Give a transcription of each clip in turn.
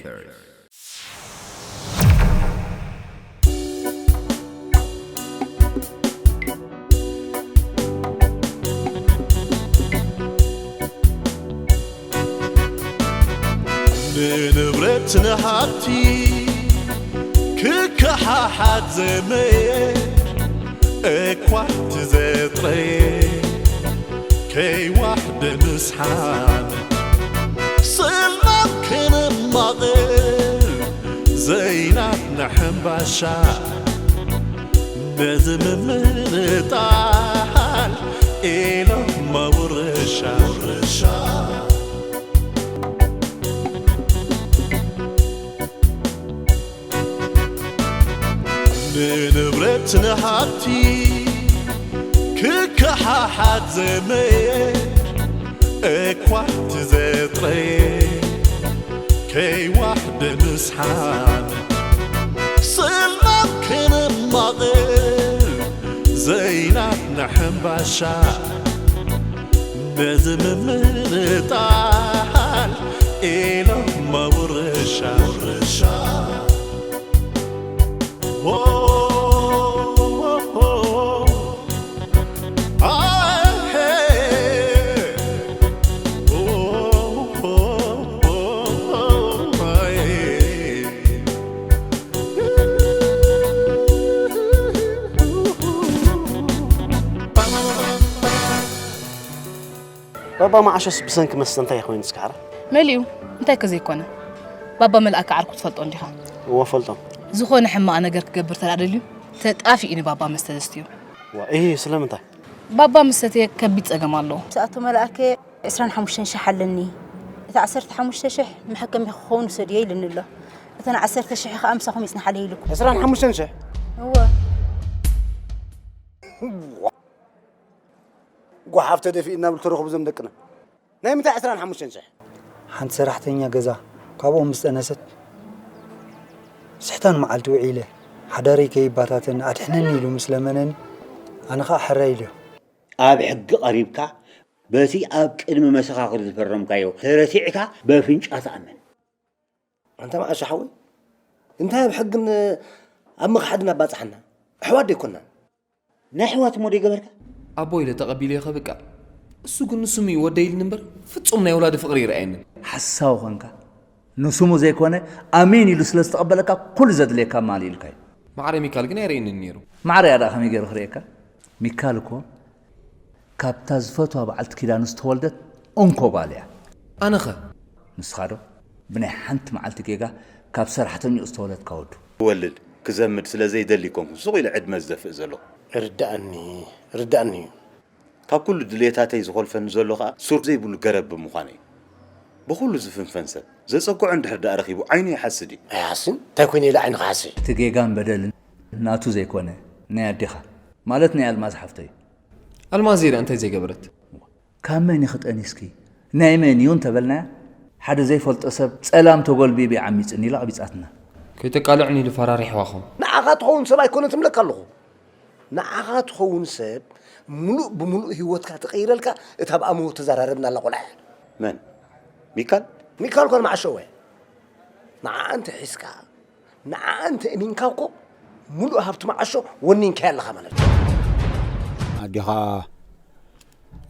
Earth. ንንብረት ንሃብቲ ክከሓሓት ዘመየ እኳ ትዘጥረየ ከይዋሕደ ምስሓን ስልማም ክንማቕል ዘይናትና ሕምባሻ ነዚ ምምንጣል ኢሎም መውረሻ ንንብረት ንሃብቲ ክከሓሓት ዘመየ እኳ ትዘጥረየ ከይዋሕደ ምስሓን ስልማም ክንማቕል ዘይናትና ሕምባሻ ነዚ ምምንጣል ኢሎም መውረሻ ባባ መዓሾስ ብሰንኪ መስተ እንታይ ኮይኑ እስካሕራ? መሊኡ እንታይ ከ ዘይኮነ? ባባ መልኣከ ዓርኩ ትፈልጦ እንዲኻ? እወ ፈልጦም። ዝኾነ ሕማቕ ነገር ክገብር ተራ ደልዩ ተጣፊኡ ንባባ መስተ ዘስትዮ። ዋ እሂ ስለምንታይ? ባባ ምስ ሰተየ ከቢድ ጸገም ኣለዎ። ሰኣቶ መልኣከ ዕስራን ሓሙሽተን ሽሕ ኣለኒ። እቲ ዓሰርተ ሓሙሽተ ሽሕ መሐከሚ ክኸውን ውሰድዮ ኢልኒ ኣሎ። እተን ዓሰርተ ሽሕ ከኣ ምሳኹም ይጽንሓለይ ኢልኩም። ዕስራን ሓሙሽተን ሽሕ? እወ። ጓሓፍ ተደፊኡ እናብል ተረኽቡ ዘም ደቅና ናይ ምንታይ ዕስራን ሓሙሽተን ሽሕ? ሓንቲ ሰራሕተኛ ገዛ ካብኦም ምስ ጠነሰት ስሕታን መዓልቲ ውዒለ ሓዳረይ ከይባታተን ኣድሕነኒ ኢሉ ምስ ለመነኒ ኣነ ኸዓ ሕራይ ኢለዮ። ኣብ ሕጊ ቀሪብካ በቲ ኣብ ቅድሚ መሰኻኽር ዝፈረምካዮ ተረቲዕካ በፍንጫ ትኣምን። ኣንታ መዓሾ ሓወይ እንታይ ኣብ ሕግን ኣብ ምኽሓድን ኣባጽሓና? ኣሕዋት ዶ ኣይኮናን? ናይ ኣሕዋት እሞ ዶ ኣይገበርካ? ኣቦ ኢለ ተቐቢለዮ ከብቅዕ እሱ ግን ንስሙ እዩ ወደይ ኢልኒ እምበር ፍጹም ናይ ወላዲ ፍቕሪ ኣይረኣየንን። ሓሳዊ ኾንካ ንስሙ ዘይኮነ ኣሜን ኢሉ ስለ ዝተቐበለካ ኩሉ ዘድልየካ ማል ኢልካዮ። ማዕረ ሚካል ግን ኣይርእየንን ነይሩ። ማዕረ እያ ደኣ ከመይ ገይሩ ክርእየካ? ሚካል እኮ ካብታ ዝፈትዋ በዓልቲ ኪዳኑ ዝተወልደት እንኮ ጓል እያ። ኣነኸ? ንስኻ ዶ ብናይ ሓንቲ መዓልቲ ጌጋ ካብ ሰራሕተኝኡ ዝተወለድካ ወዱ። ክወልድ፣ ክዘምድ ስለ ዘይደሊ ኣይኮንኩን ሱቕ ኢለ ዕድመ ዝደፍእ ዘለኹ። ርደኣኒ፣ ርደኣኒ እዩ። ካብ ኩሉ ድልየታተይ ዝኾልፈኒ ዘሎ ከኣ ሱር ዘይብሉ ገረብ ብምዃነይ እዩ። ብኹሉ ዝፍንፈን ሰብ፣ ዘጸግዖ እንድሕር ደኣ ረኺቡ ዓይኑ ይሓስድ እዩ። ኣይሓስን? እንታይ ኮይነ ኢለ ዓይኑ ክሓሲ? እቲ ጌጋን በደልን ናቱ ዘይኮነ ናይ ኣዴኻ ማለት ናይ ኣልማዝ ሓፍቶ እዩ። ኣልማዝ እያ እንታይ ዘይገበረት? ካብ መን ኢኺ ጠኒስኪ ናይ መን እዩ እንተበልናያ ሓደ ዘይፈልጦ ሰብ ጸላም ተጎልቢቢ ዓሚጹኒ ኢላ ኣቕቢጻትና። ከይተቃልዑኒ ኢሉ ፈራሪሕዋ ኸም። ንዓኻ ትኸውን ሰብ ኣይኮነን ትብለካ ኣለኹ። ንዓኻ ትኸውን ሰብ ምሉእ ብምሉእ ህይወትካ ትቕይረልካ እታ ብኣምሆ ተዘራረብናላ ቆልዓ እያ። መን? ሚካል? ሚካል ኮን መዓሾ እወ። ንዓኣ እንተ ሒዝካ ንዓኣ እንተ እሚንካ እኮ ሙሉእ ሃብቲ መዓሾ ወኒንካያ ኣለኻ ማለት እዩ። ኣዴኻ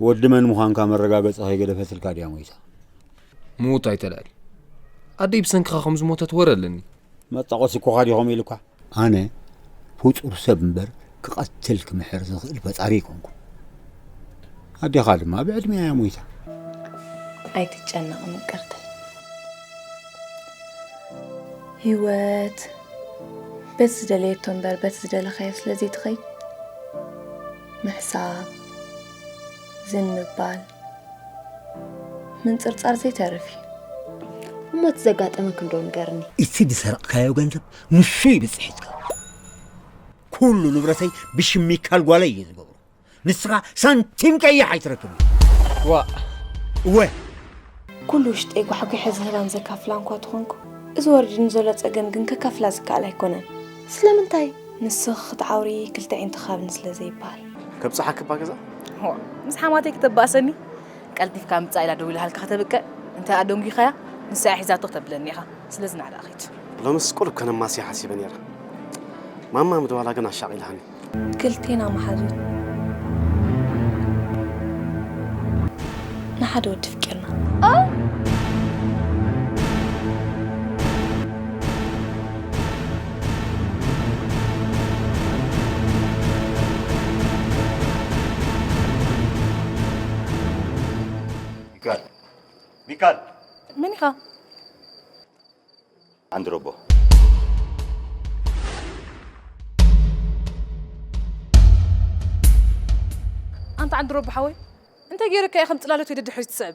ወዲ መን ምዃንካ መረጋገጺ ከይገደፈትልካ ድያ ሞይታ? ምዉት ኣይተልዕል። ኣደይ ብሰንክኻ ከም ዝሞተት ወረ ኣለኒ። መጣቖሲ እኮኻ ዲኹም ኢሉካ? ኣነ ፍጡር ሰብ እምበር ክቐትል ክምሕር ዝኽእል ፈጣሪ ኣይኮንኩን። ኣዴኻ ድማ ብዕድመያ እያ ሞይታ። ኣይትጨነቕ ምቅርተይ። ህይወት በቲ ዝደለየቶ እምበር በቲ ዝደለኻዮ ስለ ዘይትኸይድ ምሕሳብ፣ ዝን ምባል፣ ምንጽርጻር ዘይተርፍ እዩ። እሞ እቲ ዘጋጠመኪ እንዶ ንገርኒ። እቲ ዝሰረቕካዮ ገንዘብ ንሱ እዩ ብጽሒትካ። ኩሉ ንብረተይ ብሽም ሚካል ጓለይ እየ ዝገብሮ። ንስኻ ሳንቲም ቀይሕ ኣይትረክብን። ዋእ! እወ! ኩሉ ውሽጠይ ጓሕጒሐ ዝህባን ዘካፍላን እኳ ተኾንኩ፣ እዚ ወሪዱኒ ዘሎ ጸገም ግን ከካፍላ ዝከኣል ኣይኮነን። ስለምንታይ? ንስኺ ክትዓውሪ ክልተ ኣዒንቲ ክሃብኒ ስለ ዘይበሃል። ከብጽሓኪ እባ ገዛ? ዋ፣ ምስ ሓማተይ ክተባእሰኒ? ቀልጢፍካ ምጻእ ኢላ ደዊላሃልካ ከተብቅዕ፣ እንተ ኣደንጒኻያ፣ ንሳ እያ ሒዛቶ ክተብለኒ ኢኻ። ስለዚ ንዓዳ ኺድ። ሎምስ ቁሩብ ከነማስያ ሓሲበ ነይረ። ማማ ምድዋላ ግን ኣሻቒልሃኒ። ክልቴና መሓዙት። ንሓደ ወዲ ፍቂርና። ሚካል፣ ሚካል። መን ኢኻ? ዓንድሮቦ። ኣንታ ዓንድሮቦ ሓወይ፣ እንታይ ገይረካ ኢኻ ከም ጽላሎት ወደ ድሕሪት ትስዕብ?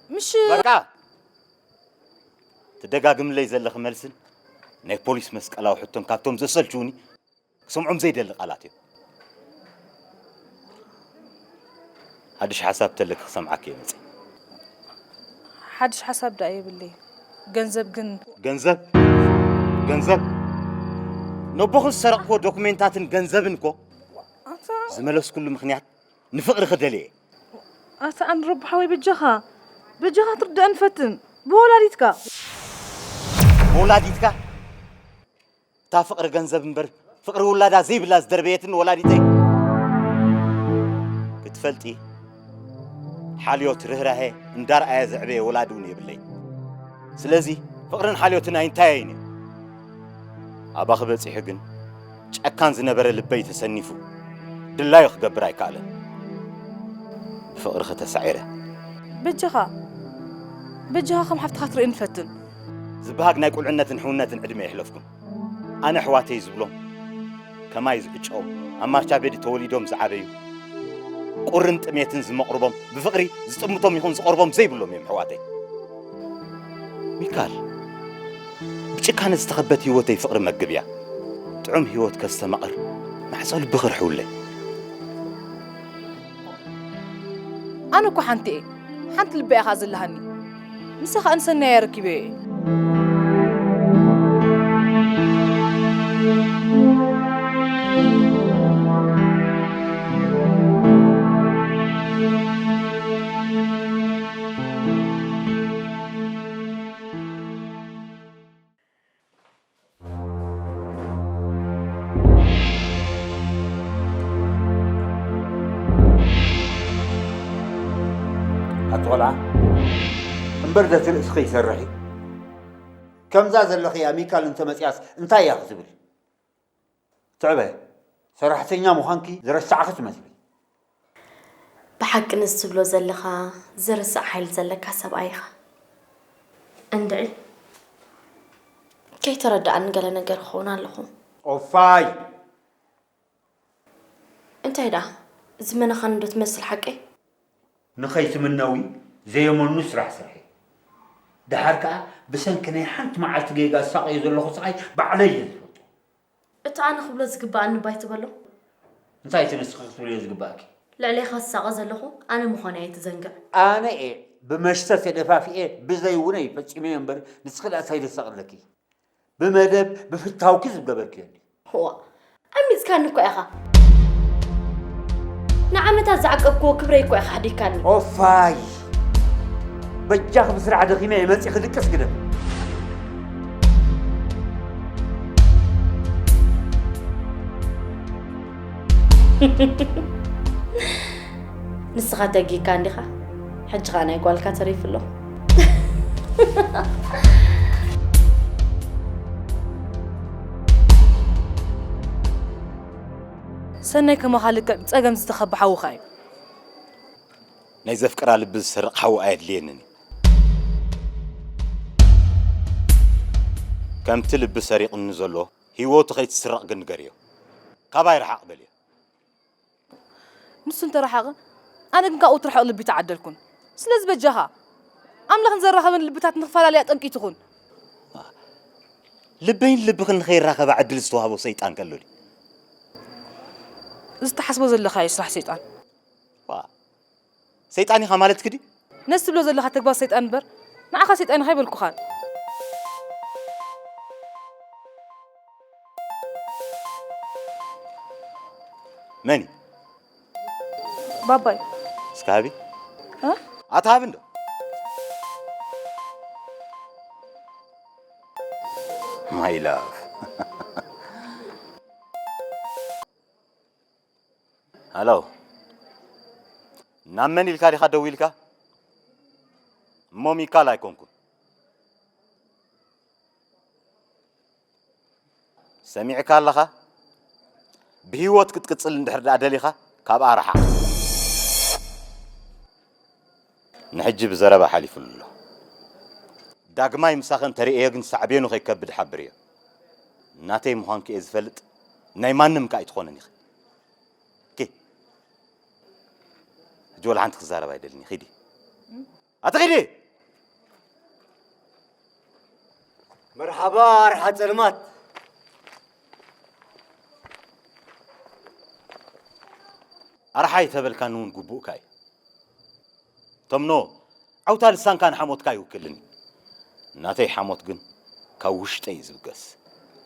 ምሽ በቃ! ትደጋግምለይ ዘለኺ መልስን ናይ ፖሊስ መስቀላዊ ሕቶን ካብቶም ዘሰልችውኒ ክሰምዖም ዘይደሊ ቃላት እዮም። ሓድሽ ሓሳብ ተለኪ ክሰምዓኪ እየ መፅእ። ሓድሽ ሓሳብ ደኣ የብለይ። ገንዘብ ግን ገንዘብ? ገንዘብ? ነቦኹ ዝሰረቕክዎ ዶክሜንታትን ገንዘብን እኮ ኣታ ዝመለስኩሉ ምኽንያት ንፍቕሪ ክደልየ እየ። ኣታ ኣንድሮ ብሓወይ በጃኻ፣ በጃኻ ትርድአን ፈትን። ብወላዲትካ። ብወላዲትካ? እታ ፍቕሪ ገንዘብ እምበር ፍቕሪ ውላዳ ዘይብላ ዝደርበየትኒ ወላዲተይ ክትፈልጢ፣ ሓልዮት ርህራሄ እንዳርኣየ ዘዕበየ ወላዲ እውን የብለይ። ስለዚ ፍቕርን ሓልዮትን ኣይንታየይን እዩ። ኣባኺ በጺሑ ግን ጨካን ዝነበረ ልበይ ተሰኒፉ ድላዩ ክገብር ኣይከኣለን። ብፍቕርኺ ተሳዒረ። በጃኻ፣ በጃኻ ከም ሓፍትኻ ትርእየኒ ፈትን። ዝበሃግ ናይ ቁልዕነትን ሕውነትን ዕድመ የሕለፍኩም። ኣነ ኣሕዋተይ ዝብሎም ከማይ ዝዕጨው ኣብ ማርቻ ቤዲ ተወሊዶም ዝዓበዩ ቁርን ጥሜትን ዝመቕርቦም ብፍቕሪ ዝጥምቶም ይኹን ዝቐርቦም ዘይብሎም እዮም ኣሕዋተይ። ሚካል፣ ብጭካነ ዝተኸበት ህይወተይ ፍቕሪ መግብ እያ። ጥዑም ህይወት ከስተማቕር ማዕጾ ልቢ ክርሕውለይ። ኣነ እኮ ሓንቲ እየ፣ ሓንቲ ልቢ ኢኻ ዘለሃኒ። ምሳኻ ኣንሰናይ ኣረኪበዮ እየ። ኣቲ ቆልዓ፣ እምበር ዘቲ ርእስኺ ይሰርሕ እዩ። ከምዛ ዘለኽያ ሚካል እንተመፅያስ እንታይ እያ ክትብል? ትዕበ፣ ሰራሕተኛ ምዃንኪ ዝረሳዕኺ ትመስሊ። ብሓቂ ንስ ትብሎ ዘለኻ ዝርስዕ ሓይሊ ዘለካ ሰብኣይ ኢኻ። እንድዒ፣ ከይተረድኣኒ ገለ ነገር ክኸውን ኣለኹ። ኦፋይ! እንታይ ደኣ፣ ዝመነኻኒ ዶ ትመስል ሓቀይ? ንኸይትምነዊ ዘየመኑ ስራሕ ስርሒ። ደሓር ከኣ ብሰንኪ ናይ ሓንቲ መዓልቲ ጌጋ ዝሳቐዮ ዘለኹ ስቓይ ባዕለይ እየ ዝፈልጦ። እቲ ኣነ ክብሎ ዝግብኣኒ እባ ኣይትበሎ። እንታይ እቲ ንስኺ ክትብልዮ ዝግብኣኪ? ልዕሌኻ ዝሳቐ ዘለኹ ኣነ ምዃነይ ኣይትዘንግዕ። ኣነ እየ ብመሽተ ተደፋፊኤ ብዘይ ውነይ ፈጺመዮ እምበር ንስኺ ደኣ እንታይ ዘሳቕለኪ? ብመደብ ብፍታውኪ ዝገበርክዮ እንድዩ። እዋ፣ ዓሚጽካኒ እኮ ኢኻ። ንዓመታት ዝዓቀብክዎ ክብረይ እኮ ኢኻ ኣሕዲግካኒ። ኦፋይ! በጃኺ ብስራሕ ደኺመ እየ መጺኺ ድቅስ ግደፍ። ንስኻ ተጊካ እንዲኻ፣ ሕጂ ኸኣ ናይ ጓልካ ተሪፉ ኣሎ። ሰናይ ከማኻ ልክዕ ብጸገም ዝተኸበ ሓውኻ እዩ። ናይ ዘፍቅራ ልቢ ዝሰርቕ ሓው ኣየድልየንን እዩ። ከምቲ ልቢ ሰሪቑኒ ዘሎ፣ ህይወቱ ከይትስረቕ ግን ንገርዮ። ካባይ ርሓቕ በልዮ። ንሱ እንተረሓቐ፣ ኣነ ግን ካብኡ ትርሕቕ ልቢ ተዓደልኩን። ስለዚ በጃኻ፣ ኣምላኽ ንዘራኸበን ልብታት ንኽፈላለያ ጠንቂ ትኹን። ልበይን ልብኽን ንኸይራኸባ ዕድል ዝተዋህቦ ሰይጣን ከሎ ድዩ? እዚ ትሓስቦ ዘለኻ እዩ ስራሕ ሰይጣን። ዋ፣ ሰይጣን ኢኻ ማለትኪ ድዩ? ነዚ ትብሎ ዘለኻ ተግባር ሰይጣን እምበር፣ ንዓኻ ሰይጣን ኢኻ ኣይበልኩኻን። መን እዩ? ባባይ። እስከ ሃቢ። እ? ኣታ ሃቢ እንዶ። My love. ሃሎ፣ ናብ መን ኢልካ ዲኻ ደዊልካ? እሞ ሚካል ኣይኮንኩን። ሰሚዕካ ኣለኻ? ብህይወት ክትቅጽል እንድሕር ደኣ ደሊኻ፣ ካብኣ ርሓቕ። ንሕጂ ብዘረባ ሓሊፉሉ ኣሎ። ዳግማይ ምሳኸ እንተርእየዮ ግን ሳዕቤኑ ከይከብድ ሓብርዮ። ናተይ ምዃንኪ እየ ዝፈልጥ፣ ናይ ማንም ከኣ ኣይትኾንን ኢኺ። ኪ፣ ሕጂ ወላ ሓንቲ ክዛረብ ኣይደልን እየ። ኺዲ። ኣቲ ኺዲ! መርሓባ ኣርሓ ጸልማት። ኣርሓ ኣይተበልካኒ እውን ግቡእካ እዩ። ተምኖ፣ ዓውታ ልሳንካ ንሓሞትካ ኣይውክልን እዩ። ናተይ ሓሞት ግን ካብ ውሽጠይ እዩ ዝብገስ።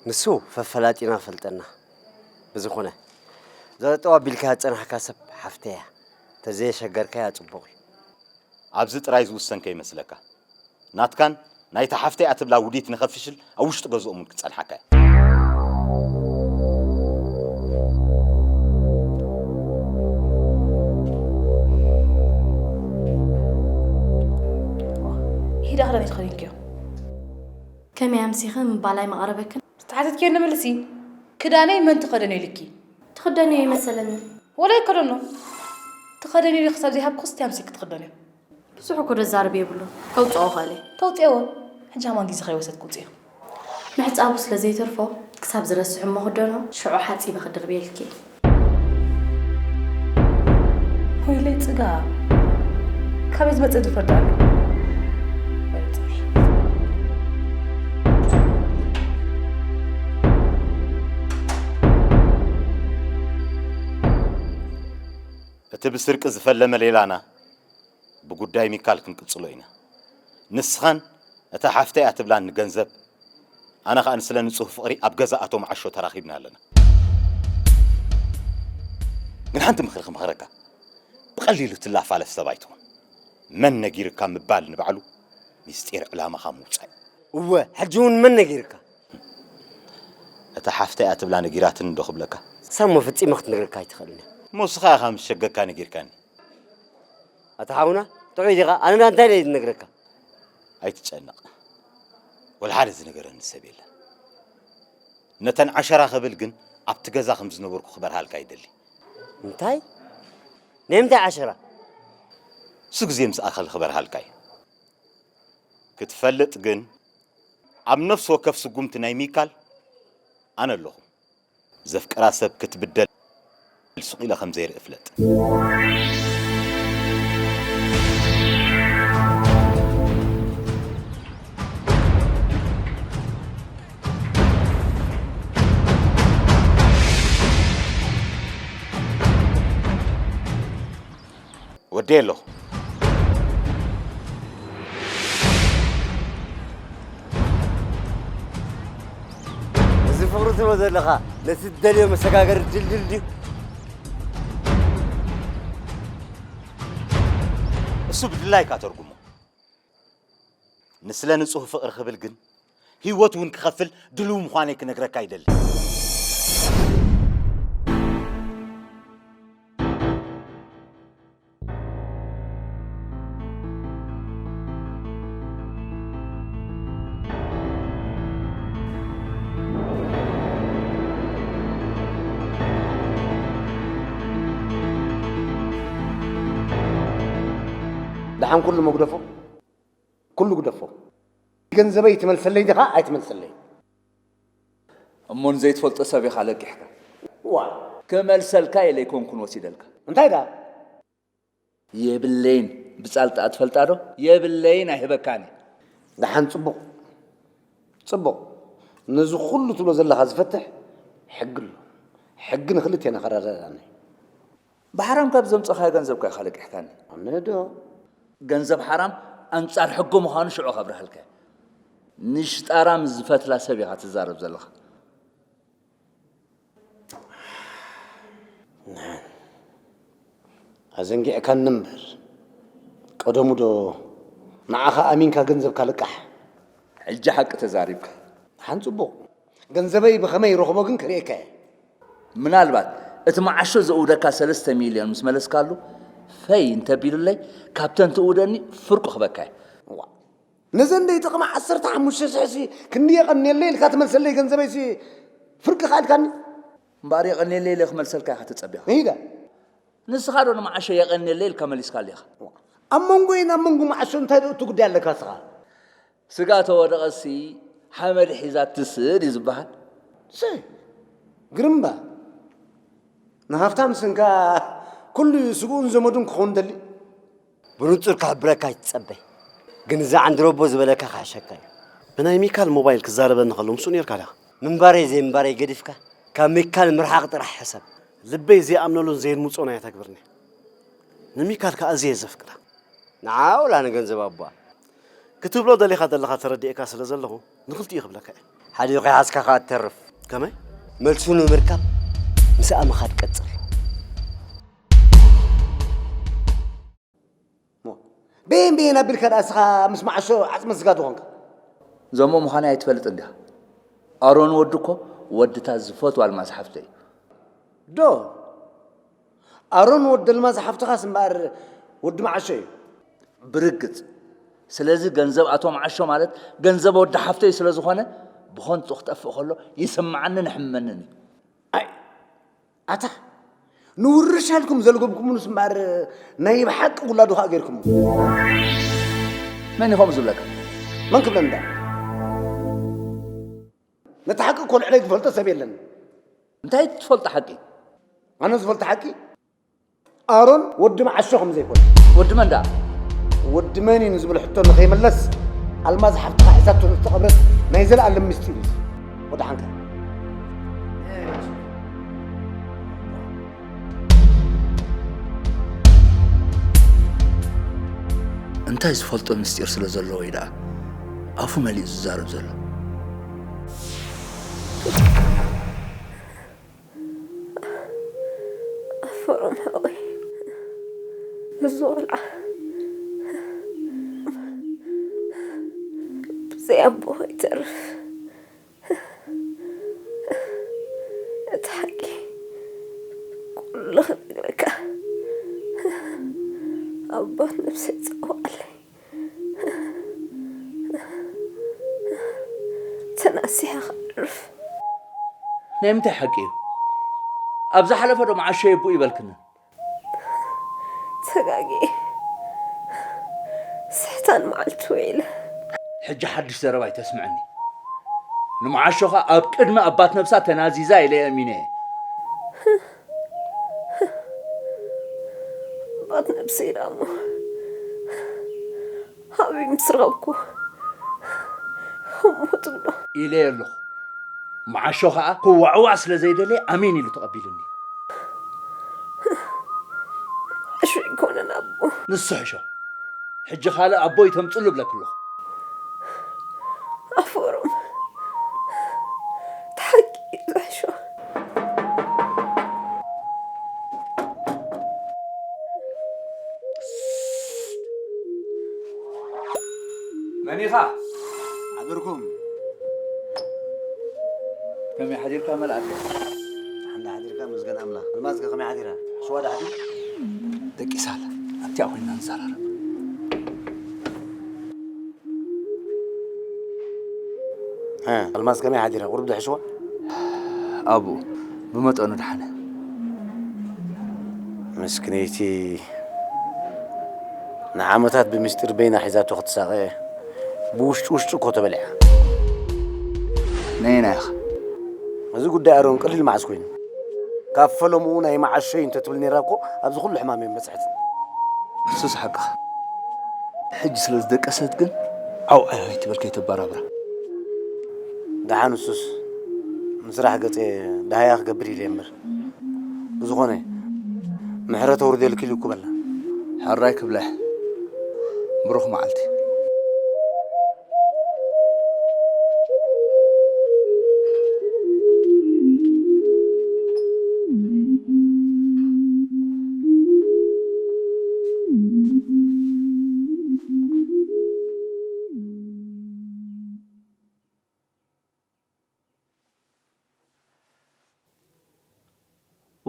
ንሱ ፈፈላጢና ፈልጠና። ብዝኾነ፣ ዘጠው ኣቢልካ ዝጸናሕካ ሰብ ሓፍተያ። ተዘየሸገርካያ ጽቡቕ እዩ። ኣብዚ ጥራይ ዝውሰን ከይመስለካ። ናትካን ናይታ ሓፍተይ ኣትብላ ውዲት ንኸፍሽል ኣብ ውሽጢ ገዝኦም እውን ክጸንሓካ እያ። ሂዳ ክዳን ተኸዲንክዮ። ከመይ ኣምሲኺ ምባል ኣይመቐረበክን? ዝተሓተትክዮ ንመልሲ። ክዳነይ መን ትኸደንዮ ኢልኪ? ትኽደንዮ ይመሰለኒ። ወላ ይከደኖ። ትኸደንዮ ኢልኪ ክሳብ ዘይሃብኩስ ኣምሲኺ ትኽደንዮ። ብዙሕ እኮ ደዛርብ የብሉን። ከውጽኦ እኽእል እየ። ተውጽእዎ። ሕጂ ከማን ግዜ ከይወሰድኪ ውጽእዮ። ምሕጻቡ ስለ ዘይተርፎ ክሳብ ዝረስሕ እሞ ክደኖ፣ ሽዑ ሓጺበ ክድርብየልኪ። ወይለይ ጽጋ፣ ካበይ ዝመጸ ድፍረት ኣሎ? እቲ ብስርቂ ዝፈለመ ሌላና ብጉዳይ ሚካል ክንቅጽሎ ኢና። ንስኻን እታ ሓፍተይ እያ ትብላኒ ገንዘብ፣ ኣነ ኸኣ ንስለ ንጹህ ፍቕሪ ኣብ ገዛ ኣቶ መዓሾ ተራኺብና ኣለና። ግን ሓንቲ ምኽሪ ክምኽረካ፣ ብቐሊሉ ትላፋለፍ ሰብ ኣይትኹን። መን ነጊርካ ምባል ንባዕሉ ምስጢር ዕላማኻ ምውጻእ እዩ። እወ፣ ሕጂ እውን መን ነጊርካ? እታ ሓፍተይ እያ ትብላ ነጊራትኒ ዶ ክብለካ? ሳሞ ፈጺማ ክትነግረካ ኣይትኽእልን እያ። እሞ ንስኻ ኢኻ ምስ ሸገካ ነጊርካኒ። ኣታ ሓውና፣ ጥዑይ ዲኻ? ኣነ ዳ እንታይ ኢለ ዝነግረካ? ኣይትጨነቕ። ወላ ሓደ ዝነገረኒ ሰብ የለን። ነተን ዓሸራ ክብል ግን ኣብቲ ገዛ ከም ዝነበርኩ ክበርሃልካ ይደሊ። እንታይ? ናይ ምንታይ ዓሸራ? እሱ ግዜ ምስ ኣኸለ ክበርሃልካ እዩ። ክትፈልጥ ግን ኣብ ነፍሲ ወከፍ ስጉምቲ ናይ ሚካል ኣነ ኣለኹ። ዘፍቅራ ሰብ ክትብደል ስቕ ኢለ ከም ዘይርኢ ፍለጥ። ወደየ ኣለኹ። እዚ ፍቕሪ ትብሎ ዘለኻ ነቲ ትደልዮ መሰጋገሪ ድልድል ድዩ? እሱ ብድላይካ ተርጉሞ። ንስለ ንጹህ ፍቕሪ ክብል ግን ህይወት እውን ክኸፍል ድልው ምዃነይ ክነግረካ ይደሊ። ደሓን ኩሉ መጉደፎ፣ ኩሉ ግደፎ። ገንዘበይ ትመልሰለይ ዲኻ ኣይትመልሰለይ? እሞ ንዘይትፈልጦ ሰብ ኢኻ ለቂሕካ። ዋ። ክመልሰልካ ኢለ ኣይኮንኩን ወሲደልካ። እንታይ ደኣ? የብለይን። ብጻልጣ ትፈልጣ ዶ? የብለይን ኣይህበካን እየ። ደሓን ጽቡቕ። ጽቡቕ። ነዚ ኩሉ ትብሎ ዘለኻ ዝፈትሕ ሕጊ ኣሎ። ሕጊ ንኽልቴና ከረዳድኣና እዩ። ብሓራም ካብ ዘምጻኻዮ ገንዘብ እኳ ኢኻ ለቂሕካኒ። ኣነ ዶ? ገንዘብ ሓራም ኣንጻር ሕጊ ምዃኑ ሽዑ ከብርሃልካ እየ። ንሽጣራ ምስ ዝፈትላ ሰብ ኢኻ ትዛረብ ዘለኻ። ንዓን ኣዘንጊዕካኒ እምበር፣ ቀደሙ ዶ ንዓኻ ኣሚንካ ገንዘብካ ልቃሕ? ሕጂ ሓቂ ተዛሪብካ። ሓን ጽቡቕ። ገንዘበይ ብኸመይ ይረኽቦ ግን ክርእየካ እየ። ምናልባት እቲ መዓሾ ዘእውደካ ሰለስተ ሚልዮን ምስ መለስካሉ፣ ፈይ እንተቢሉለይ፣ ካብተን ትእውደኒ ፍርቁ ክበካ እየ። ዋ፣ ነዘን ደይ ጥቕሚ ዓሰርተ ሓሙሽተ ሽሕ ሲ ክንዲ የቐንየለይ ኢልካ ትመልሰለይ ገንዘበይ ሲ ፍርቂ ከኣልካኒ? እምበኣር የቐንየለይ ኢለ ክመልሰልካ ኢኻ ትጸቢኻ። ይዳ። ንስኻ ዶ ንመዓሾ የቐንየለይ ኢልካ መሊስካሉ ኢኻ? ኣብ መንጎይን ኣብ መንጎ መዓሾ እንታይ ዶ እቲ ጉዳይ ኣለካ ስኻ? ስጋ ተወደቐሲ ሓመድ ሒዛ ትስእድ እዩ ዝበሃል። ሰይ፣ ግርምባ፣ ንሃፍታም ስንካ ኩሉ እዩ ስግኡን ዘመዱን ክኸውን ደሊ። ብንጹር ክሕብረካ ኣይትጸበይ፣ ግን እዚ ዓንድረቦ ዝበለካ ክሕሸካ እዩ። ብናይ ሚካል ሞባይል ክዛረበኒ ከሎ ምስኡ ነርካ ዲኻ? ምንባረይ ዘይምንባረይ ገዲፍካ፣ ካብ ሚካል ምርሓቕ ጥራሕ ሕሰብ። ልበይ ዘይኣምነሉን ዘየድምጾን ኣየተግብርኒ። ንሚካል ከኣ ኣዝየ ዘፍቅራ። ንዓ ወላ ንገንዘብ ኣቦኣ? ክትብሎ ደሊኻ ዘለኻ ተረዲኤካ ስለ ዘለኹ ንኽልቲኡ ክብለካ እየ። ሓዲኡ ከይሓዝካ ከኣ ትተርፍ። ከመይ? መልሱ ንምርካብ ምስኣ ምኻድ ቀጽል። ሞ፣ በየን በየን ኣቢልካ ደኣ እስኻ ምስ መዓሾ ዓጽመ ስጋ ዝኾንካ? ዘሞ ምዃነይ ኣይትፈልጥን ዲኻ? ኣሮን ወዲ እኮ ወድታ ዝፈትዋ ኣልማዝ ሓፍተይ እዩ። ዶ? ኣሮን ወዲ ኣልማዝ ሓፍትኻስ እምበኣር ወዲ መዓሾ እዩ። ብርግጽ። ስለዚ ገንዘብ ኣቶ መዓሾ ማለት ገንዘብ ወዲ ሓፍተይ ስለ ዝኾነ፣ ብኸንቱ ክጠፍእ ከሎ ይስምዓንን ይሕመንን እዩ። ኣይ፣ ኣታ፣ ንውርሻ ኢልኩም ዘልጎምኩምንስ እምበኣር ናይ ብሓቂ ውላዱ ኸኣ ጌርኩሞ። መን እዩ ከምኡ ዝብለካ? መን ክብለኒ ደኣ? ነቲ ሓቂ እኮ ልዕለይ ዝፈልጦ ሰብ የለን። እንታይ ትፈልጦ ሓቂ? ኣነ ዝፈልጦ ሓቂ ኣሮን ወዲ መዓሾ ከም ዘይኮነ። ወዲ መን ደኣ? ወዲ መን እዩ ንዝብል ሕቶ ንኸይመለስ፣ ኣልማዝ ሓፍትኻ ሒዛቶ ዝተቐብረት ናይ ዘለኣለም ምስጢር እዩ። ወዲ ሓንካ። እንታይ ዝፈልጦ ምስጢር ስለ ዘለዎ እዩ ደኣ ኣፉ መሊኡ ዝዛረብ ዘሎ? ኣፈሮም ሓወይ፣ እዚ ቆልዓ ብዘይ ኣቦ ኣይተርፍ። እቲ ሓቂ ኩሉ ክነግረካ፣ ኣባት ነብሰይ ጸዋዕለይ። ተናሲሐ ክዕርፍ። ናይ ምንታይ ሓቂ እዩ? ኣብ ዝሓለፈ ዶ መዓሾ የቦ ይበልክኒ? ተጋጊ። ስሕታን መዓልቲ ውዒለ። ሕጂ ሓድሽ ዘረባ ኣይተስምዐኒ። ንመዓሾ ኸኣ ኣብ ቅድሚ ኣባት ነብሳ ተናዚዛ ኢለ ኣሚነ እየ። ኣባት ነብሰይ ዳሞ ኣበይ ምስ ረኸብኩ እሞ ትብሎ? ኢለ ኣለኹ። መዓሾ ኸኣ ክዋዕዋዕ ስለ ዘይደለየ ኣሜን ኢሉ ተቐቢሉኒ። መዓሾ ኣይኮነን ኣቦ። ንሱ ሕሾ። ሕጂ ካልእ ኣቦ ይተምጽሉ እብለኪ ኣለኹ። ኣፈሮም፣ እቲ ሓቂ እዩ ዝሕሾ። መን ኢኻ? ሓደርኩም። ከመይ ሓዲርካ መልኣከ? ሓንዳ ሓዲርካ መስገን ኣምላኽ። ኣልማዝ ከ ከመይ ሓዲራ? ሽዋ ዳሕዲ? ደቂሳ ኣላ። ኣብቲኣ ኮይንና ንዘራረብ። እ፣ ኣልማዝ ከመይ ሓዲራ? ቁሩብ ዶ ሕሽዋ? ኣብኡ፣ ብመጠኑ ደሓነ። ምስክነይቲ ንዓመታት ብምስጢር በይና ሒዛቶ ክትሳቐ፣ ብውሽጢ ውሽጢ እኮ ተበሊዓ። ነየናይ ኢኻ? እዚ ጉዳይ ኣሮን ቀሊል መዓስ ኮይኑ? ካብ ፈለምኡ ናይ መዓሾይ እንተትብል ነይራ እኮ ኣብዚ ኩሉ ሕማም እየ በጽሐት። ንሱስ ሓቅኻ። ሕጂ ስለ ዝደቀሰት ግን ዓው ዓው ኣይትበል ከይተበራብራ። ደሓን ንሱስ ንስራሕ ገጸ ደሃያ ክገብር ኢለ እየ እምበር። ብዝኾነ ምሕረት ኣውርደልኪ ኢሉ ክበላ። ሕራይ ክብላ እየ። ብሩኽ መዓልቲ።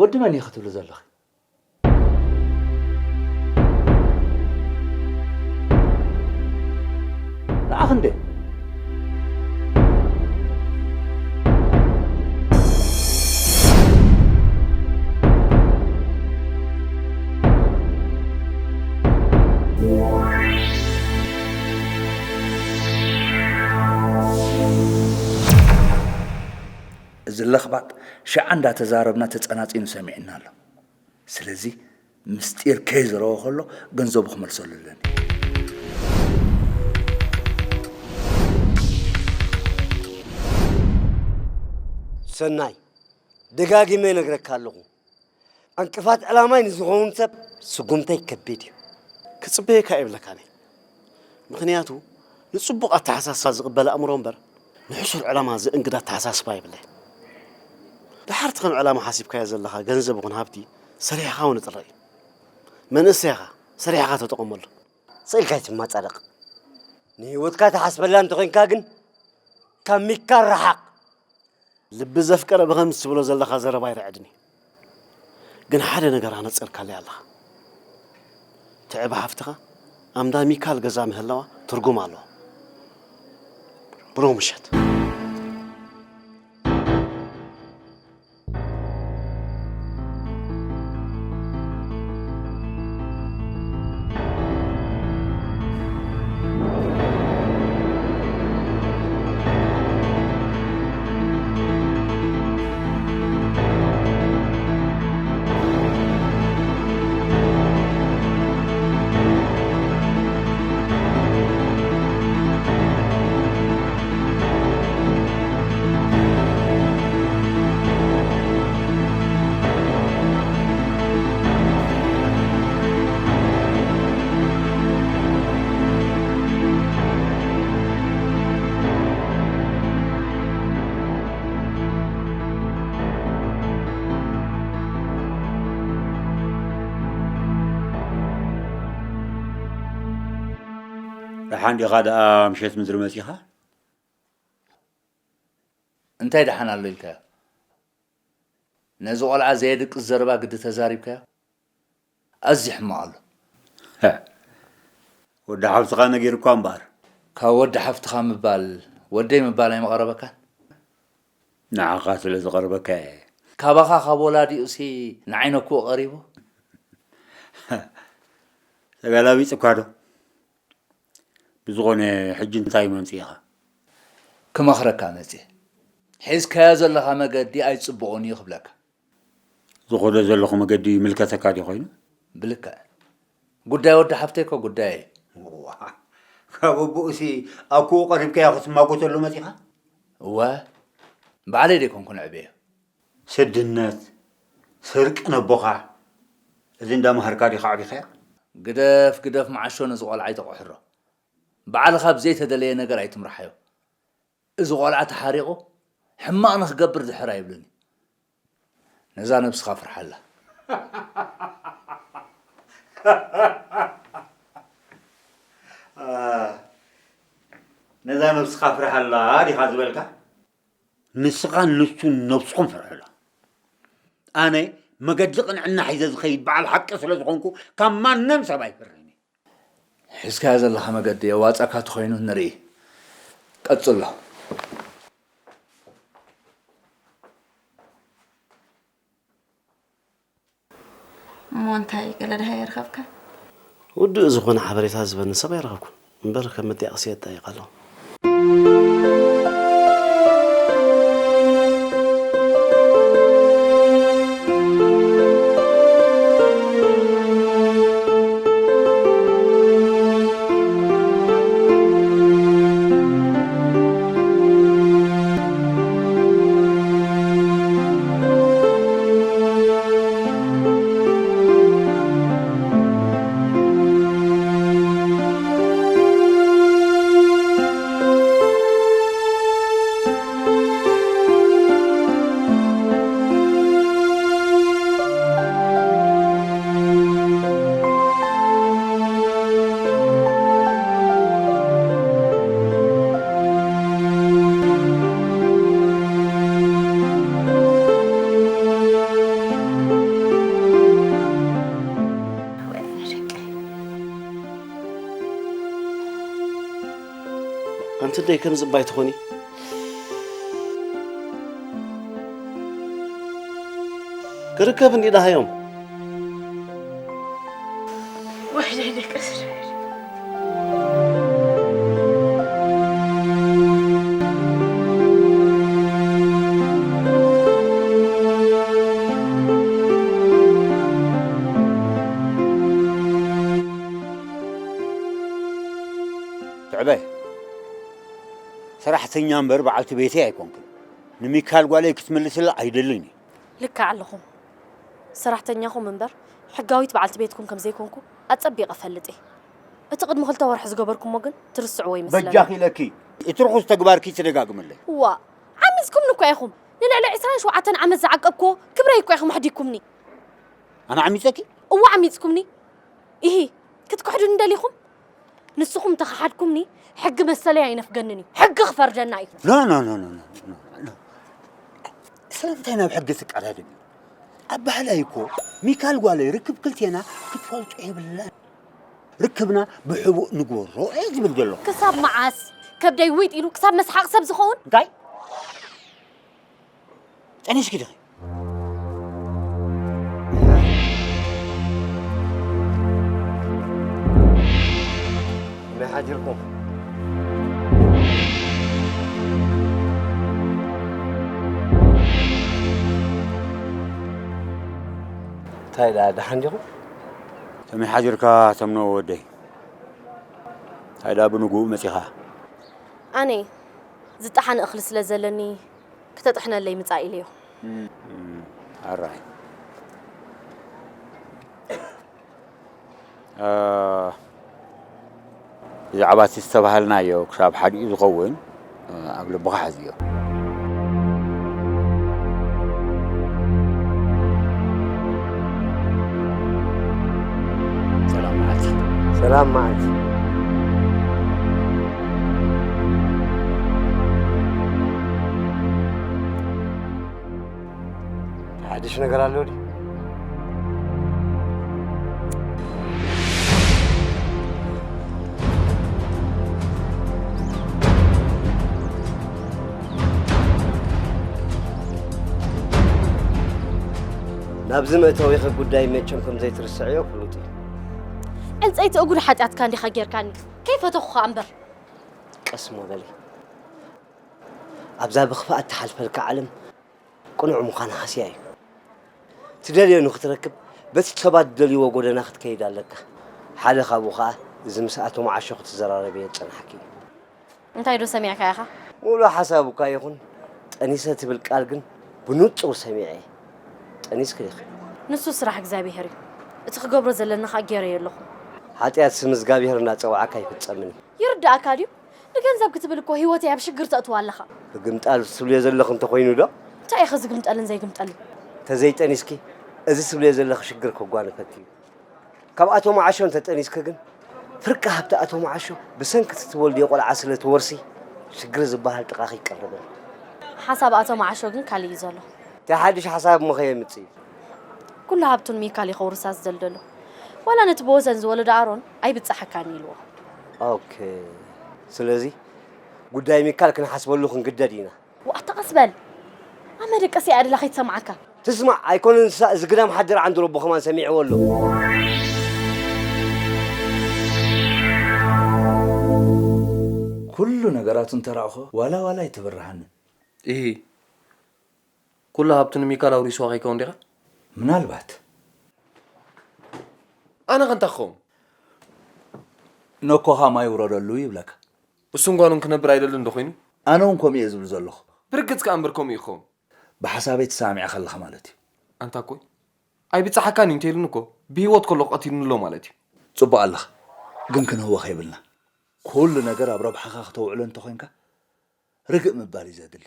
ወዲ መን ኢኺ ትብሊ ዘለኺ? ንዓኺ እንዴ? እዚ ለኽባጥ ሽዓ እንዳተዛረብና ተጸናጺኑ ሰሚዕና ኣሎ። ስለዚ ምስጢር ከይዘረወ ከሎ ገንዘቡ ክመልሰሉ ኣለኒ። ሰናይ፣ ደጋጊመ ይነግረካ ኣለኹ። ዕንቅፋት ዕላማይ ንዝኸውን ሰብ ስጉምተይ ከቢድ እዩ። ክጽበየካ ኣይብለካን እየ። ምኽንያቱ ንጽቡቕ ኣተሓሳስባ ዝቕበል ኣእምሮ እምበር ንሕሱር ዕላማ ዘእንግድ ኣተሓሳስባ የብለይን። ደሓር እቲ ከም ዕላማ ሓሲብካዮ ዘለኻ ገንዘብ ይኹን ሃብቲ ሰሪሕኻ እውን ጥረ እዩ። መንእሰይ ኢኻ፣ ሰሪሕኻ ተጠቐመሉ። ስኢልካ ኣይትማጻደቕ። ንህይወትካ ትሓስበላ እንተኾይንካ ግን ካብ ሚካል ረሓቕ። ልቢ ዘፍቀረ ብኸምዚ ትብሎ ዘለኻ ዘረባ ኣይርዕድን እዩ። ግን ሓደ ነገር ኣነጺርካለይ ኣለኻ። ትዕቢ ሓፍትኻ ኣምዳ ሚካል ገዛ ምህላዋ ትርጉም ኣለዎ። ብሩህ ምሸት። ደሓን ዲኻ ደኣ ምሸት ምድሪ መጺኻ? እንታይ ደሓን ኣሎ ኢልካዮ? ነዚ ቆልዓ ዘየድቅስ ዘረባ ግዲ ተዛሪብካዮ? ኣዝዩ ሕማቕ ኣሎ። ወዲ ሓፍትኻ ነጊሩኳ እምበኣር። ካብ ወዲ ሓፍትኻ ምባል ወደይ ምባል ኣይምቐረበካን? ንዓኻ ስለ ዝቐርበካ እየ። ካባኻ ካብ ወላዲኡሲ ንዓይ ነክኡ ቀሪቡ? ተገላቢጡ እኳ ዶ? ብዝኾነ ሕጂ እንታይ መምጺእኻ? ክመኽረካ መጽየ። ሒዝካዮ ዘለኻ መገዲ ኣይጽቡቕን እዩ ክብለካ። ዝኸዶ ዘለኹ መገዲ ይምልከተካ ድዩ ኮይኑ? ብልክዕ። ጉዳይ ወዲ ሓፍተይ እኮ ጉዳየይ እዩ። ዋ፣ ካብ ኣቦኡሲ ኣኩኡ ቀሪብካዮ ክትማጎተሉ መጺኻ? እወ፣ ባዕለይ ደይኮንኩ ነዕብዮ። ስድነት፣ ስርቂ ነቦኻ፣ እዚ እንዳመሃርካ ዲኻ ዓቢኻዮ? ግደፍ፣ ግደፍ መዓሾ ነዚ ቆልዓ ኣይተቑሕሮ። ባዕልኻ ብዘይተደለየ ነገር ኣይትምርሓዮ። እዚ ቆልዓ ተሓሪቑ ሕማቕ ንኽገብር ድሕር ኣይብልን እዩ። ነዛ ነብስኻ ፍርሓላ። ነዛ ነብስኻ ፍርሓላ ዲኻ ዝበልካ? ንስኻን ንሱን ነብስኹም ፍርሑላ። ኣነ መገዲ ቅንዕና ሒዘ ዝኸይድ በዓል ሓቂ ስለ ዝኾንኩ ካብ ማንም ሰብ ኣይፈርሕን እየ። ሒዝካዮ ዘለኻ መገዲ የዋጻካ ተኾይኑ ንርኢ። ቀጽሎ። እሞ እንታይ ገለ ደሃይ ኣይረኸብካን? ውዱእ ዝኾነ ሓበሬታ ዝህበኒ ሰብ ኣይረኸብኩን። እምበር ከም መጥያቕሲ የጣይቕ ኣለኹ። ኣንቲ ደይ ከምዚ እባ ኣይትኾኒ። ክርከብ እንዲ ደሃዮም። ወይለይ ደቂ እስራኤል። ትዕበ፣ ሰራሕተኛ እምበር በዓልቲ ቤተይ ኣይኮንኩን። ንሚካል ጓለይ ክትምልስላ ኣይደልን እዩ። ልክዕ ኣለኹም። ሰራሕተኛኹም እምበር ሕጋዊት በዓልቲ ቤትኩም ከም ዘይኮንኩ ኣጸቢቐ እፈልጥ እየ። እቲ ቅድሚ ክልተ ወርሒ ዝገበርኩሞ ግን ትርስዕዎ ይመስለኒ። በጃኺ ኢለኪ፣ እቲ ርኹስ ተግባርኪ ትደጋግምለይ። እዋ፣ ዓሚጽኩምኒ እኳ ኢኹም። ንልዕሊ ዕስራን ሸውዓተን ዓመት ዝዓቀብክዎ ክብረይ እኳ ኢኹም ኣሕዲግኩምኒ። ኣነ ዓሚጸኪ? እዋ፣ ዓሚጽኩምኒ። ኢሂ፣ ክትክሕዱኒ ደሊኹም? ንስኹም እንተኸሓድኩምኒ፣ ሕጊ መሰለይ ኣይነፍገንን እዩ። ሕጊ ክፈርደና እዩ። ኖ፣ ኖ፣ ኖ፣ ኖ፣ ኖ፣ ኖ፣ ኖ። ስለምንታይ ናብ ሕጊ ትቀዳደሚ? ኣብ ባህላይ እኮ ሚካል ጓለይ ርክብ ክልቴና ክትፈልጦ የብላን። ርክብና ብሕቡእ ንግበሮ እየ ዝብል ዘለኹ። ክሳብ መዓስ? ከብደይ ዊጥ ኢሉ ክሳብ መስሓቕ ሰብ ዝኸውን? እንታይ? ጠኒስኪ ዲኺ? ከመይ ሓዲርኩም? እንታይ ደኣ፣ ደሓን ዲኹም? ከመይ ሓዲርካ ተምኖ ወደይ? እንታይ ደኣ ብንግኡ መጺኻ? ኣነ ዝጠሓነ እኽሊ ስለ ዘለኒ ክተጥሕነለይ ምጻእ ኢለዮ። እም፣ ኣራይ። እ፣ ብዛዕባ እቲ ዝተባህልናዮ ክሳብ ሓዲኡ ዝኸውን፣ እ፣ ኣብ ልብኻ ሕዝዮ። ሰላም መዓልቲ። ሰላም መዓልቲ። ሓድሽ ነገር ኣሎ ድዩ? ናብዚ መእተዊኺ ጉዳይ መቸም ከም ዘይትርስዕዮ ፍሉጥ እዩ። ዕንፀይቲ እጉል ሓጢኣትካ እንዲኻ ጌርካኒ፣ ከይፈተኹኻ እምበር። ቀስ እሞ በሊ። ኣብዛ ብኽፍኣት ትሓልፈልካ ዓለም ቅኑዕ ምዃን ሃስያ እዩ። ትደልዮ ንኽትረክብ በቲ ሰባት ዝደልይዎ ጎደና ክትከይድ ኣለካ። ሓደ ካብኡ ኸኣ እዚ ምስ ኣቶ መዓሾ ክትዘራረብዮ ዝጸናሕኪ እዩ። እንታይ ዶ ሰሚዕካ ኢኻ? ምሉእ ሓሳቡ እኳ ይኹን፣ ጠኒሰ ትብል ቃል ግን ብንጹር ሰሚዐ እየ። ጠኒስኪ ዲኺ? ንሱ ስራሕ እግዚኣብሄር እዩ። እቲ ክገብሮ ዘለና ኸኣ ገይረዮ ኣለኹ። ሓጢኣትሲ ምስ እግዚኣብሄር እናጸዋዕካ ኣይፍጸምን እዩ። ይርድኣካ ድዩ? ንገንዘብ ክትብል እኮ ህይወተይ ኣብ ሽግር ተእትዋ ኣለኻ። ክግምጣል ትብልዮ ዘለኺ እንተኾይኑ ዶ? እንታይ ኢኺ ዝግምጠልን ዘይግምጠልን? ተዘይጠኒስኪ፣ እዚ ትብልዮ ዘለኺ ሽግር ከጓንፈኪ እዩ። ካብ ኣቶ መዓሾ እንተጠኒስኪ ግን፣ ፍርቂ ሃብቲ ኣቶ መዓሾ ብሰንኪ እቲ ትወልድዮ ቆልዓ ስለ ትወርሲ፣ ሽግር ዝበሃል ጥቓኺ ይቀርብን። ሓሳብ ኣቶ መዓሾ ግን ካልእ እዩ ዘሎ። እንታይ ሓድሽ ሓሳብ እሞ ከየምጽእ እዩ? ኩሉ ሃብቱ ንሚካል እዩ ከውርሳ ዝደሊ ዘሎ። ዋላ ነቲ ብወሰን ዝወለዶ ኣሮን ኣይብጻሓካን ኢልዎ። ኦኬ። ስለዚ ጉዳይ ሚካል ክንሓስበሉ ክንግደድ ኢና። ዋእ፣ ኣታ ቀስ በል። ኣብ መደቀሲ እያ ዕድላ ከይትሰምዓካ። ትስማዕ ኣይኮነን ንሳ፣ እዚ ግዳም ሓድር ዓንዲ ረቦ ከማን ሰሚዕዎ ኣሎ። ኩሉ ነገራቱ እንተራእኾ ዋላ ዋላ ኣይትብርሃኒ። ኢሂ። ኩሉ ሃብቱ ንሚካል ኣውሪስዋ ከይከውን ዲኻ? ምናልባት። ኣነ ከ እንታይ ክኸውን? ነኮኻ ማይ ውረደሉ ይብለካ። እሱን ጓኑን ክነብር ኣይደልን ዶ ኮይኑ? ኣነ እውን ከምኡ እየ ዝብል ዘለኹ። ብርግጽ ከኣ እምበር ከምኡ ይኸውን። ብሓሳበይ ትሰማሚዕካ ኣለኻ ማለት እዩ። ኣንታ እኮይ፣ ኣይብጻሓካን እዩ እንተኢሉኒ እኮ፣ ብህይወት ከሎ ቀቲሉኒ ኣሎ ማለት እዩ። ጽቡቕ ኣለኻ፣ ግን ክንህወኽ የብልና። ኩሉ ነገር ኣብ ረብሓኻ ክተውዕሎ እንተኾይንካ፣ ርግእ ምባል እዩ ዘድሊ።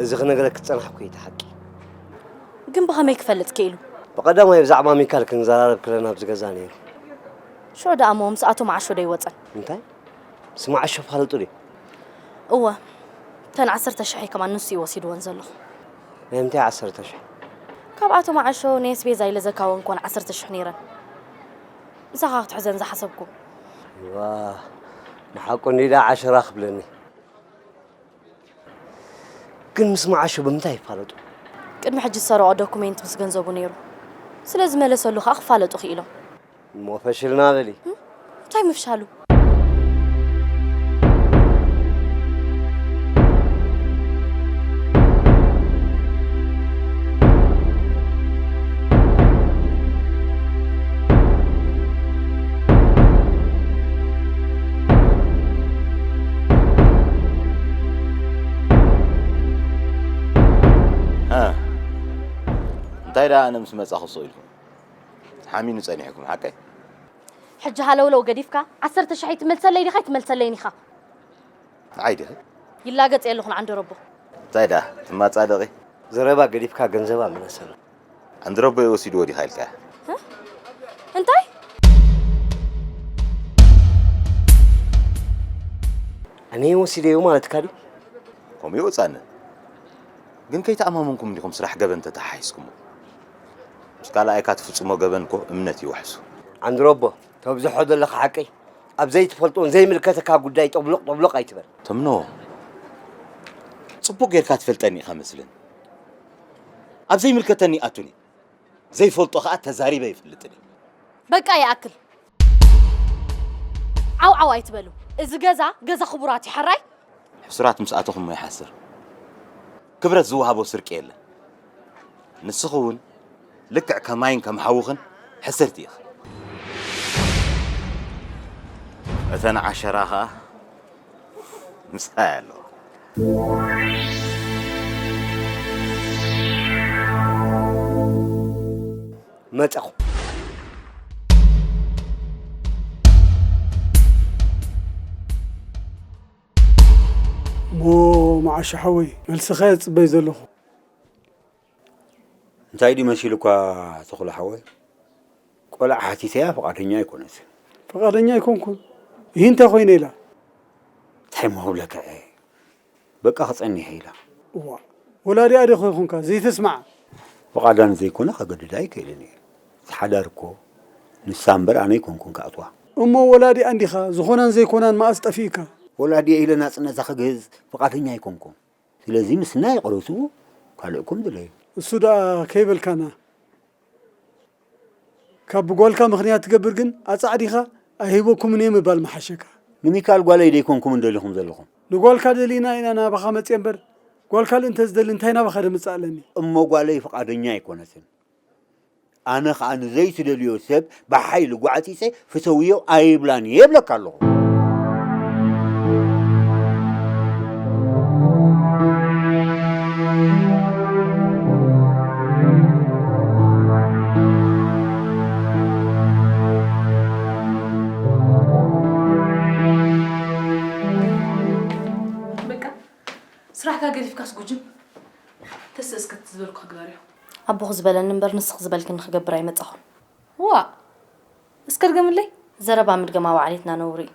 እዚ ክነግረኪ ዝጸናሕኩ እዩ እቲ ሓቂ። ግን ብኸመይ ክፈልጥ ክኢሉ? ብቐዳማይ ብዛዕባ ሚካል ክንዘራረብ ከለና ኣብዚ ገዛ ነይሩ። ሽዑ ደኣ እሞ ምስ ኣቶ መዓሾ ዶ ኣይወጸን? እንታይ? ምስ መዓሾ ፋለጡ ድዩ? እወ። እተን ዓሰርተ ሽሕ ከማን ንሱ እዩ ወሲድወን ዘሎ። ናይ ምንታይ ዓሰርተ ሽሕ? ካብ ኣቶ መዓሾ ናይ ኣስቤዛ ኢለ ዘካወንኮን ዓሰርተ ሽሕ ነይረን። ንሳኻ ክትሕዘን ዝሓሰብኩ። ዋ፣ ንሓቁ እንዲዳ ዓሸራ ክብለኒ። ግን ምስ መዓሾ ብምንታይ ይፋለጡ? ቅድሚ ሕጂ ዝሰረቆ ዶኩሜንት ምስ ገንዘቡ ነይሩ። ስለ ዝመለሰሉ ከኣ ክፋለጡ ክኢሎም። እሞ ፈሽልና በሊ። እንታይ ምፍሻሉ? ሃ፣ እንታይ ደኣ ኣነ ምስ መጻኹ ስቕ ኢልኩም? ሓሚኑ ጸኒሕኩም ሓቀይ? ሕጂ ሃለውለው ገዲፍካ ዓሰርተ ሽሕ ኣይትመልሰለይ ዲኻ ኣይትመልሰለይን ኢኻ? ንዓይ ዲኺ? ይላገጽ የለኹን ዓንደረቦ። እንታይ ደኣ ትማጻደቒ? ዘረባ ገዲፍካ ገንዘባ ምለሰሉ። ዓንደረቦ ወሲድዎ ዲኻ ኢልካ? እ? እንታይ? ኣነ ወሲደዮ ማለትካ ድዩ? ከምኡ ይወጻኒ። ግን ከይተኣማመንኩም ዲኹም ስራሕ ገበን ተተሓሒዝኩሞ? ምስ ካልኣይካ ትፍጽሞ ገበን እኮ እምነት ይውሕሱ። ዓንድሮቦ፣ ተብዝሖ ዘለኻ ሓቀይ፣ ኣብ ዘይትፈልጦን ዘይምልከተካ ጉዳይ ጠብሎቕ ጠብሎቕ ኣይትበል። ተምኖ፣ ጽቡቕ ጌርካ ትፈልጠኒ ኢኻ መስለኒ። ኣብ ዘይምልከተኒ ኣቱኒ። ዘይፈልጦ ኸኣ ተዛሪበ ይፈልጥን እየ። በቃ ይኣክል። ዓው ዓው ኣይትበሉ። እዚ ገዛ፣ ገዛ ክቡራት እዩ፣ ሕራይ? ሕሱራት ምስ ኣተኹም እሞ ይሓስር። ክብረት ዝወሃቦ ስርቂ የለን። ንስኺ እውን ልክዕ ከማይን ከም ሓውኽን ሕስርቲ ኢኺ። እተን ዓሸራ ኸኣ ምሳይ ኣለዋ። መጸኹ። እሞ መዓሾ ሓወይ፣ መልስኻ እየ ዝጽበይ ዘለኹ። እንታይ ድዩ መሲሉካ ተኽሉ ሓወይ? ቆልዓ ሓቲተያ ፍቓደኛ ኣይኮነትን። ፍቓደኛ ኣይኮንኩን። ይህ እንታይ ኮይነ ኢላ? እንታይ እሞ ክብለካ እየ? በቃ ክጸኒሕ ኢላ። እዋ፣ ወላዲኣ ዶ ኮይንካ ዘይትስማዓ? ፍቓዳ ንዘይኮነ ከገድዳ ኣይክእልን እየ። እቲ ሓዳር እኮ ንሳ እምበር ኣነ ኣይኮንኩን ክኣትዋ። እሞ ወላዲኣ እንዲኻ ዝኾናን ዘይኮናን መኣስ ጠፊእካ? ወላዲኣ ኢለ ናጽነታ ክግህዝ ፍቓደኛ ኣይኮንኩን። ስለዚ ምስና ይቕረቱ፣ ካልእኩም ድለዩ። እሱ ደኣ ከይበልካና። ካብ ብጓልካ ምኽንያት ትገብር ግን ኣጻዕዲኻ ኣይህበኩምን እየ ምባል ምሓሸካ። ንሚካል ጓለይ ደይኮንኩም እንደሊኹም ዘለኹም። ንጓልካ ደሊና ኢና ናባኻ መጽየ እምበር፣ ጓልካ እንተዝደሊ እንታይ ናባኻ ደምጽእ ኣለኒ? እሞ ጓለይ ፍቓደኛ ኣይኮነትን። ኣነ ኸኣ ንዘይትደልዮ ሰብ ብሓይሊ ጓዕጺጸ ፍተውዮ ኣይብላን እየ እብለካ ኣለኹ። በቃ፣ ስራሕካ ገዲፍካስ ጉጅም፣ ተስእስከ ዝበልኩ ክግበር እዩ። ኣቦኹ ዝበለኒ እምበር ንስኺ ዝበልክኒ ክገብር ኣይመጻኹን። ዋእ! እስከ ድገምለይ። ዘረባ ምድገም ኣብ ዓሌትና ነውሪ እዩ።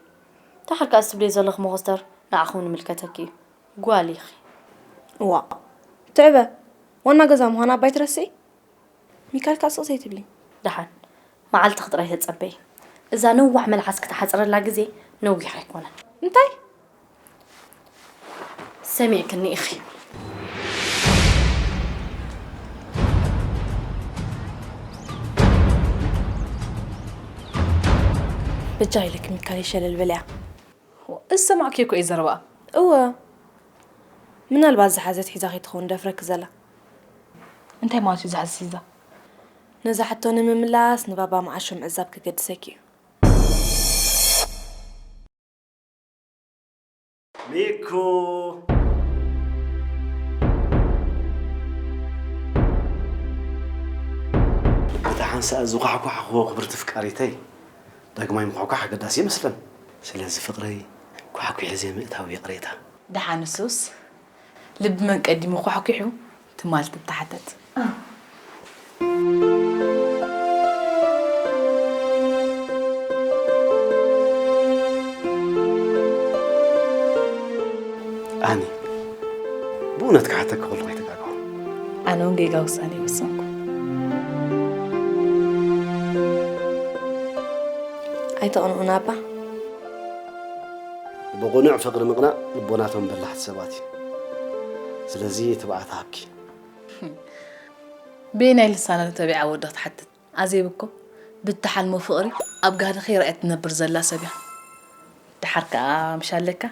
ደሓር ከኣ እዚ ትብልዮ ዘለኺ መኾስተር ንዓኺ እውን ይምልከተኪ እዩ። ጓል ኢኺ። ዋእ! ትዕበ! ዋና ገዛ ምዃና እባ ኣይትረስዒ። ሚካል ከኣ ስቕ ዘይትብሊ። ደሓን፣ መዓልትኺ ጥራይ ተጸበዪ። እዛ ነዋሕ መልሓስኪ ትሓጽረላ ግዜ ነዊሕ ኣይኮነን። እንታይ? ሰሚዕክኒ ኢኺ። በጃ ኢለኪ ሚካል ሸለል በልያ። ዝሰማዕክዮ እኮ እዩ ዘረባኣ። እወ። ምናልባት ዝሓዘት ሒዛ ከይትኸውን ደፍረኪ ዘላ። እንታይ ማለት እዩ ዝሓዘት ሒዛ? ነዛ ሕቶ ንምምላስ ንባባ መዓሾ ምዕዛብ ክገድሰኪ እዩ። ሚኩ። እቲ ሓንሳእ ዝኳሕኳሕክዎ ክብርቲ ፍቃሪተይ፣ ዳግማይ ምኳሕኳሕ ኣገዳሲ ይመስለን። ስለዚ ፍቅረይ፣ ኳሕኲሒ ዘይምእታው ይቕሬታ። ደሓን ንሱስ፣ ልቢ መን ቀዲሙ ኳሕኲሑ ትማል ትተሓተት። ኣኒ፣ ብእውነት ክሓተኪ ከለኹ ኣይተጋገኹ። ኣነ እውን ጌጋ ውሳኔ ወሰንኩ። ኣይተቕንኡና ኣባ። ብቕኑዕ ፍቕሪ ምቕናእ ልቦናቶም በላሕቲ ሰባት እዩ። ስለዚ ትብዓት ሃብኪ። በየናይ ልሳና ተቢዓ ወዲ ክትሓትት? ኣዜብ እኮ ብትሓልሞ ፍቕሪ ኣብ ጋህዲ ከይረኣየት ትነብር ዘላ ሰብ እያ። ደሓር ከኣ ምሽ ኣለካ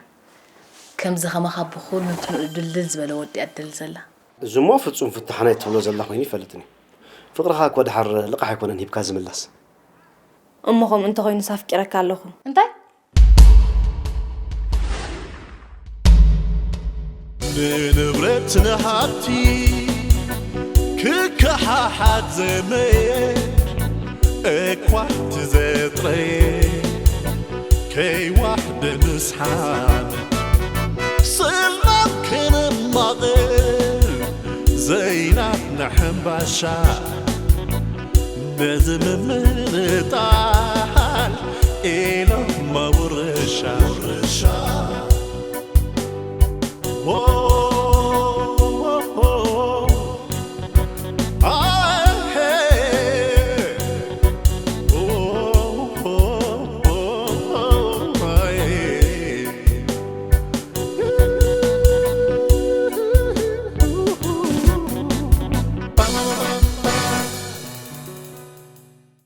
ከምዚ ከማኻ ብኹሉ እንትንኡ ድልድል ዝበለ ወዲ እያ ትደሊ ዘላ። እዚ እሞ ፍጹም ፍታሕ ናይ ትብሎ ዘላ ኮይኑ ይፈልጥን እዩ። ፍቕርኻ እኮ ደሓር ልቓሕ ኣይኮነን ሂብካ ዝምላስ። እሞ ከምኡ እንተኾይኑስ ኣፍቂረካ ኣለኹ። እንታይ? ንንብረት ንሃብቲ ክከሓሓት ዘመድ እኳ ትዘጥረየ ከይዋሕደ ምስሓብ ስልማት ክንማቕል ዘይናትና ሕምባሻ ነዚ ምምንጣል ኢሎም መውርሻ